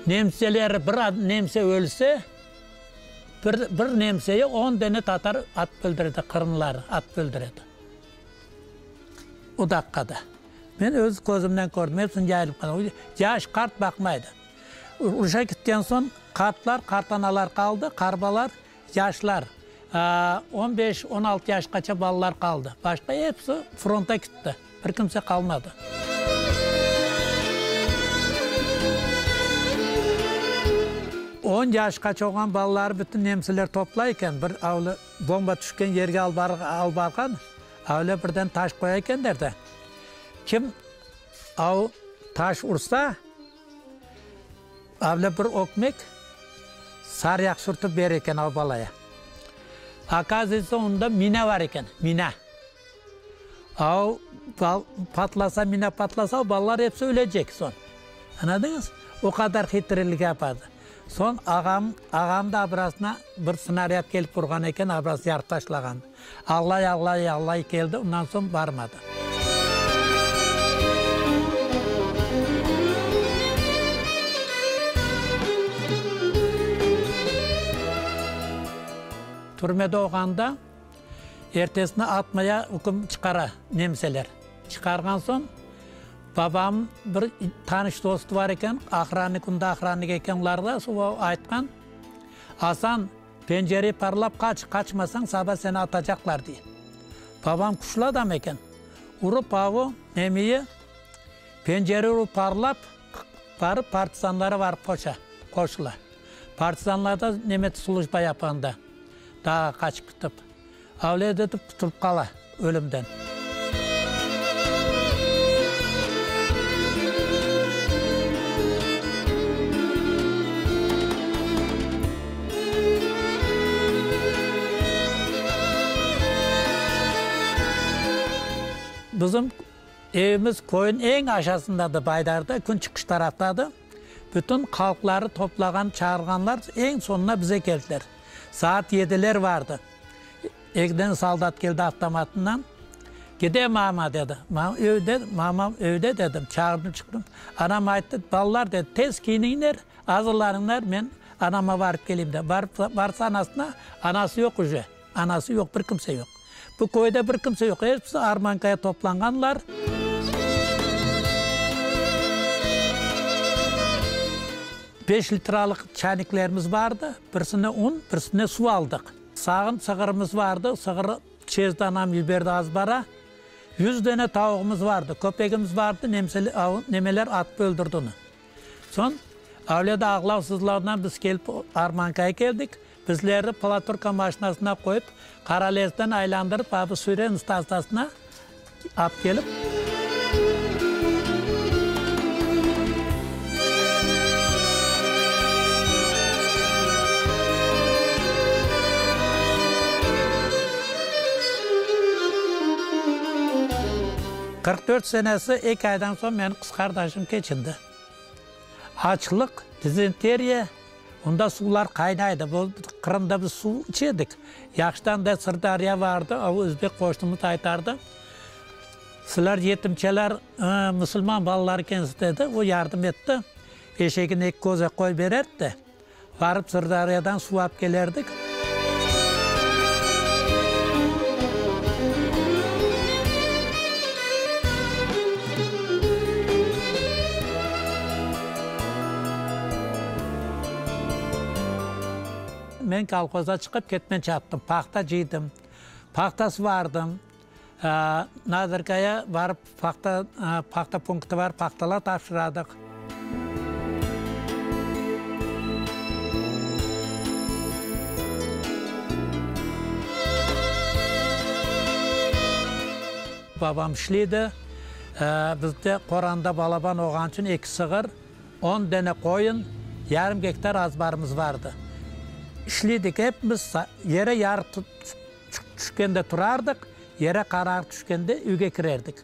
Nemseler, bir nemse ölse, bir, bir nemseye on dane tatar atıp öldüredi, qırımlar atıp öldüredi. O daqqada. Men öz közümnen kördim, hepsini yayılıp qaldı. Yaş, qart baqmaydı. Uruşa ketken soñ qartlar, qartanalar qaldı, qarbalar, yaşlar, on beş, on altı yaşqaça balalar qaldı. Başqa hepsi fronta ketti, bir kimse qalmadı. On yaşqaça olğan balaları bütün nemseler toplay eken, bir avlu bomba tüşken yerge alıp barğan, avlu birden taş qoya ekenler de, kim av taş ursa, Avle bir ökmek sarı yaq sürtip bere eken av balaya. Okazıvayetsa, onda mina bar eken, mina. Av patlasa, mina patlasa, o balalar episi ölecek soñ. Añladıñız? O qadar hitrilik yapadı. Soñ ağam, ağam da abrasına bir snaryad kelip urğan eken, abrası yarıp taşlağan. Ağlay, ağlay, ağlay keldi, ondan soñ barmadı. Türmede olğanda, ertesine atmaya üküm çıqara nemseler. Çıqarğan soñ, babam bir tanış dostu bar eken, ohrannik, onda ohrannik eken olarda, o aytqan, Asan, Pencereyi parlap qaç, qaçmasañ saba seni atacaqlar, dey. Babam küçlü adam eken. Urıp avu nemiyi, pencere urıp parlap, barıp partizanlara barıp qoşa, qoşula. Partizanlarda nemet slujba yapqanda, dağğa qaçıp kitip, avle etip qutulıp qala ölümden. Bizim evimiz köyün eñ aşasındadı, Baydarda, kün çıqış taraftadı. Bütün halqları toplağan, çağırğanlar, eñ soñuna bize keldiler. Saat yediler vardı. Ekiden soldat keldi avtomatından. Gide mama, dedi. Mama evde, mamam evde, dedim. Çağırdım, çıqtım. Anam ayttı, balalar, dedi, tez kiyiniñler, azırlanıñlar, men anama barıp keleyim, dedi. Barıp, barsa anasına, anası yoq uje. Anası yoq, bir kimse yoq. Bu köyde bir kimse yoq. Episi armankaya toplanğanlar. Beş litralıq çayniklerimiz bardı. Birisine un, birisine suv aldıq. Sağın sığırımız vardı, sığır çezdi anam yiberdi azbara. Yüz dene tavuğımız vardı, köpegimiz vardı, nemeler atıp öldürdi onı. Soñ, avlede ağlav-sızlavdan biz kelip Armankaya keldik. Bizlerni poloturka maşinasına qoyıp, Qaralezden aylandırıp, abi Süren stantsiyasına Ap kelip. 44 senesi eki aydan soñ menim qız qardaşım keçindi. Açlıq, dizenteriya. Onda suvlar qaynaydı. Bu Qırımda biz suv içe edik. Yaqşıdan da Sırdarya vardı, o özbek qoşnumız aytardı, Sizler yetimçeler, musulman balaları ekensiz dedi. O yardım etti. Eşegine eki koza qoy bererdi de, varıp Sırdaryadan suv alıp kelerdik. Men kolhozda çıqıp ketmen çaptım, pahta cıydım, pahta suvardım, Nazirkaya barıp pahta, pahta punktı bar, pahtalar tapşıradıq. Babam işleydi. Bizde qoranda balaban olğan içün eki sığır, on dene qoyun, yarım gektar azbarımız bardı. İşleydik epimiz, yere yarıq tüşkende turardıq, yere qararıq tüşkende üyge kirerdik.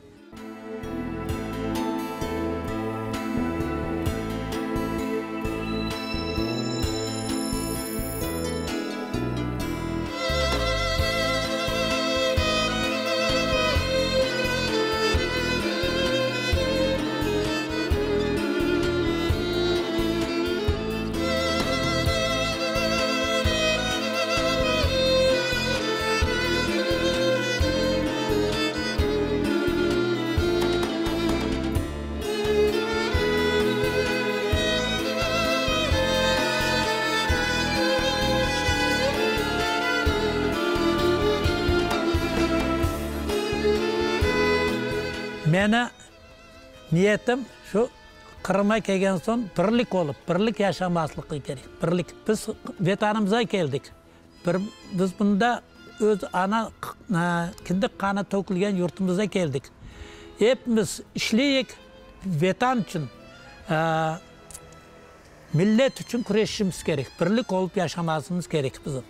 Meni niyetim şu, Qırımğa kelgen soñ birlik olıp, birlik yaşamaslıqı kerek, birlik. Biz Vetanımıza keldik. Bir, biz mında öz ana, kindik qanı tökülgen yurtumıza keldik. Epimiz işleyik, Vetan içün, millet içün küreşişimiz kerek, birlik olıp yaşamasımız kerek bizim.